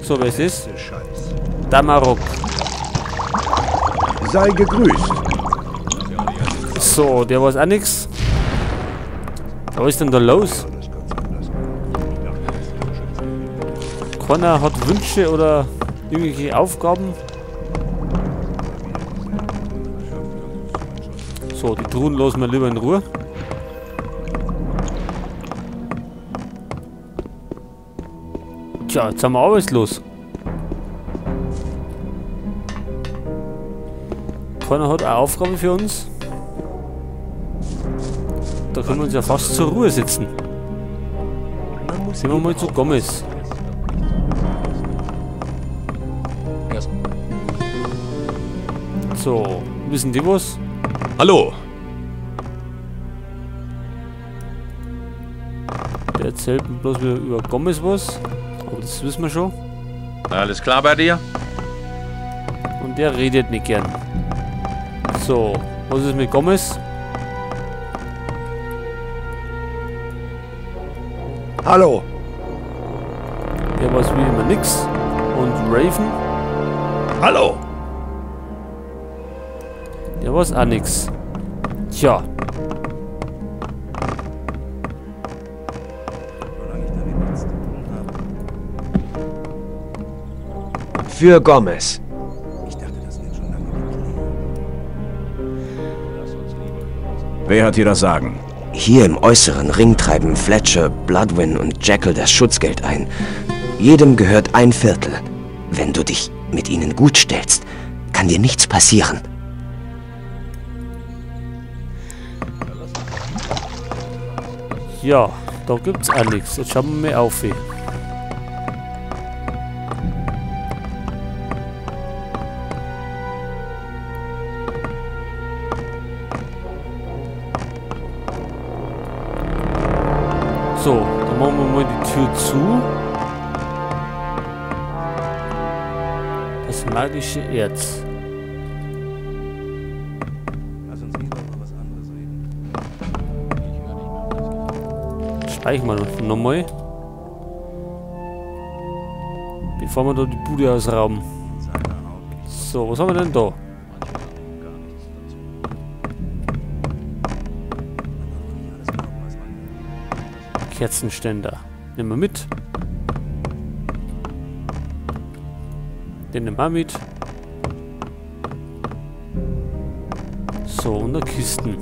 So, wer es ist? Damarok. Sei gegrüßt. So, der weiß auch nichts. Was ist denn da los? Keiner hat Wünsche oder irgendwelche Aufgaben. So, die Truhen lassen wir lieber in Ruhe. Tja, jetzt sind wir arbeitslos. Keiner hat eine Aufgabe für uns. Da können wir uns ja fast zur Ruhe setzen. Gehen wir mal zu Gomez. So, wissen die was? Hallo! Der erzählt mir bloß wieder über Gomez was. Aber das wissen wir schon. Alles klar bei dir? Und der redet nicht gern. So, was ist mit Gomez? Hallo! Der weiß wie immer nix. Und Raven? Hallo! Der weiß auch nix. Tja. Für Gomez. Wer hat hier das Sagen? Hier im äußeren Ring treiben Fletcher, Bloodwyn und Jekyll das Schutzgeld ein. Jedem gehört ein Viertel. Wenn du dich mit ihnen gut stellst, kann dir nichts passieren. Ja, da gibt's auch nichts. Jetzt schauen wir mal auf. So, dann machen wir mal die Tür zu. Das magische Erz. Lass uns lieber über was anderes reden. Speichern wir nochmal. Bevor wir da die Bude ausrauben. So, was haben wir denn da? Kerzenständer. Nehmen wir mit. Den nehmen wir mit. So, und eine Kisten.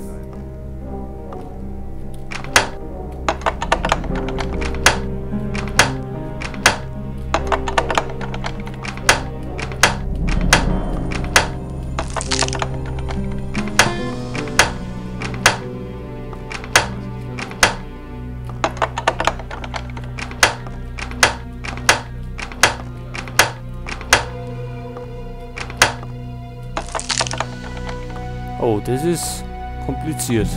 Oh, das ist kompliziert.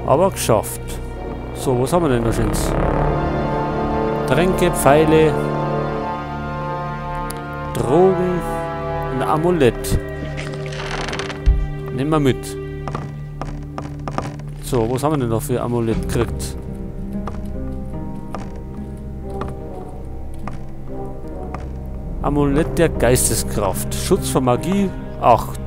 Aber geschafft. So, was haben wir denn da schon? Tränke, Pfeile, Drogen, ein Amulett. Nehmen wir mit. So, was haben wir denn noch für Amulett gekriegt? Amulett der Geisteskraft. Schutz vor Magie 8.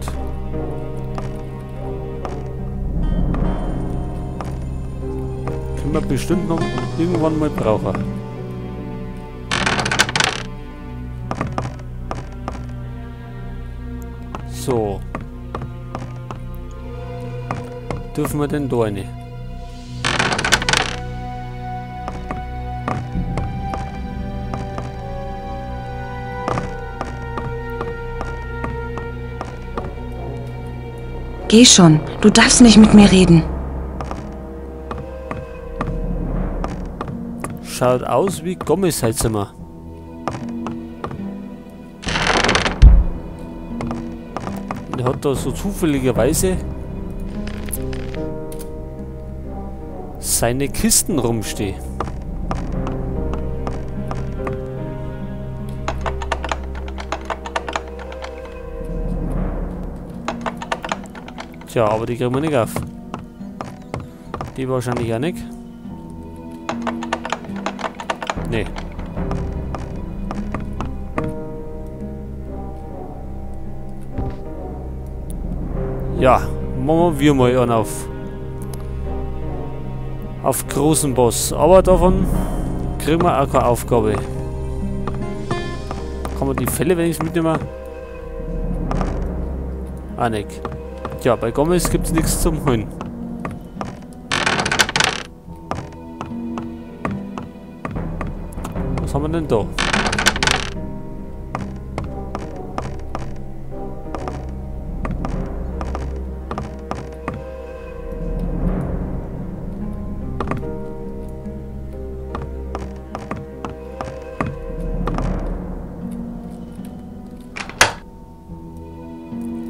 Können wir bestimmt noch irgendwann mal brauchen. So. Dürfen wir denn da rein? Geh schon, du darfst nicht mit mir reden. Schaut aus wie Gomez Zimmer. Der hat da so zufälligerweise seine Kisten rumstehen. Tja, aber die kriegen wir nicht auf. Die wahrscheinlich auch nicht. Nee. Ja, machen wir mal einen auf. Auf großen Boss. Aber davon kriegen wir auch keine Aufgabe. Kann man die Fälle wenigstens mitnehmen? Ah, nicht. Tja, bei Gomez gibt es nichts zum Holen. Was haben wir denn da?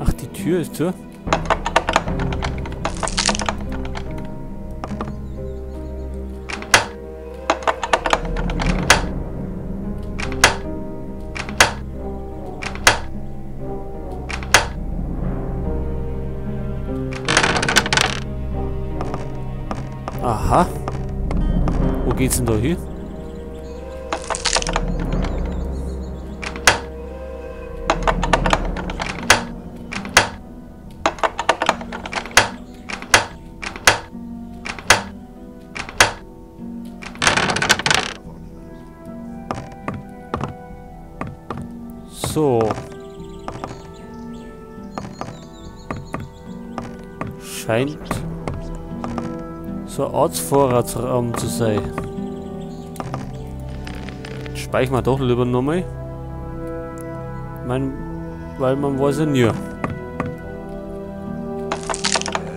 Ach, die Tür ist zu. Aha. Wo geht's denn da hin? So. Scheint so ein Ortsvorratsraum zu sein. Speichern wir doch lieber nochmal. Ich mein, weil man weiß ja nie. Der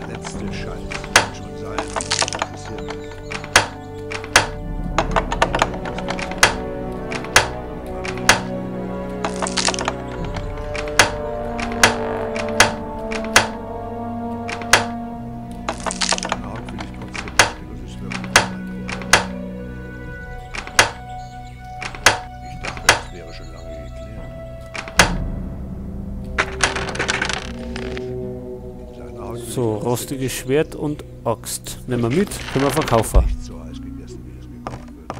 letzte Scheiß wird schon sein. So, rostiges Schwert und Axt. Nehmen wir mit, können wir verkaufen. Nicht so heiß gegessen, wie es gekocht wird.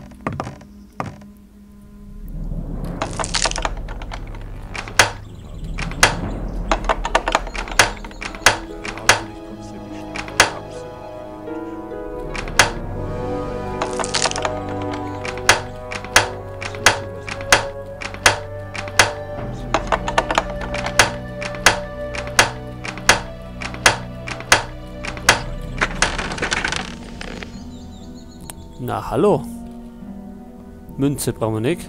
Na, hallo. Münze brauchen wir nicht.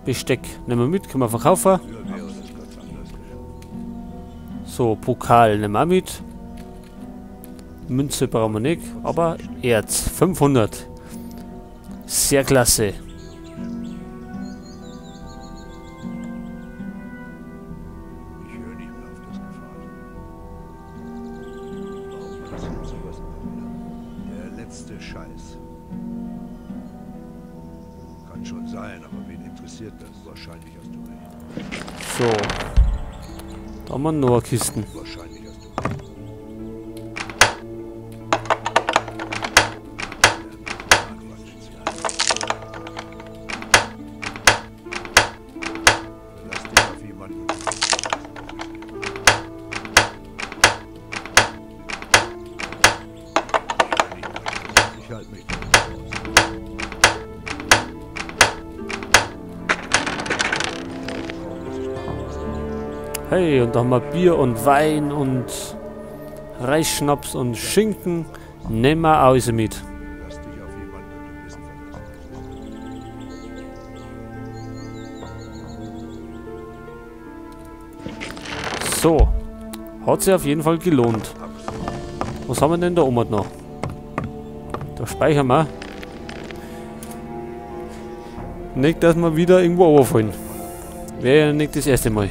Besteck nehmen wir mit, können wir verkaufen. So, Pokal nehmen wir mit. Münze brauchen wir nicht, aber Erz. 500. Sehr klasse. Ich höre nicht mehr auf das Gefahr. Warum passiert sowas immer wieder? Der letzte Scheiß. Kann schon sein, aber wen interessiert das? Wahrscheinlich hast du recht. So. Da haben wir noch Kisten. Wahrscheinlich hast du recht. Lass dich auf jemanden. Ich halte mich da nicht raus. Hey, und da haben wir Bier und Wein und Reisschnaps und Schinken. Nehmen wir alles mit. Lass dich auf jemanden und Wissen verlassen. So. Hat sich auf jeden Fall gelohnt. Was haben wir denn da oben noch? Da speichern wir. Nicht, dass wir wieder irgendwo runterfallen. Wäre ja nicht das erste Mal.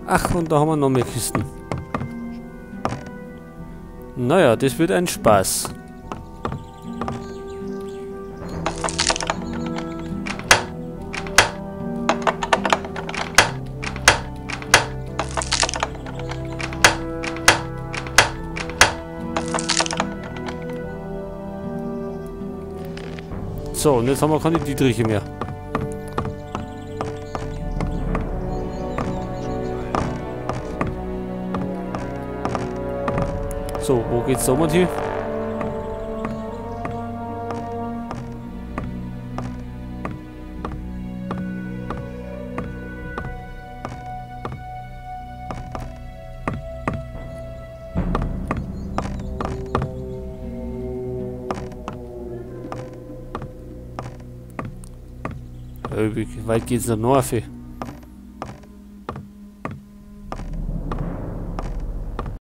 Ach, und da haben wir noch mehr Kisten. Naja, das wird ein Spaß. So, und jetzt haben wir keine Dietriche mehr. So, wo geht's da mal hier? Wie weit geht's denn noch?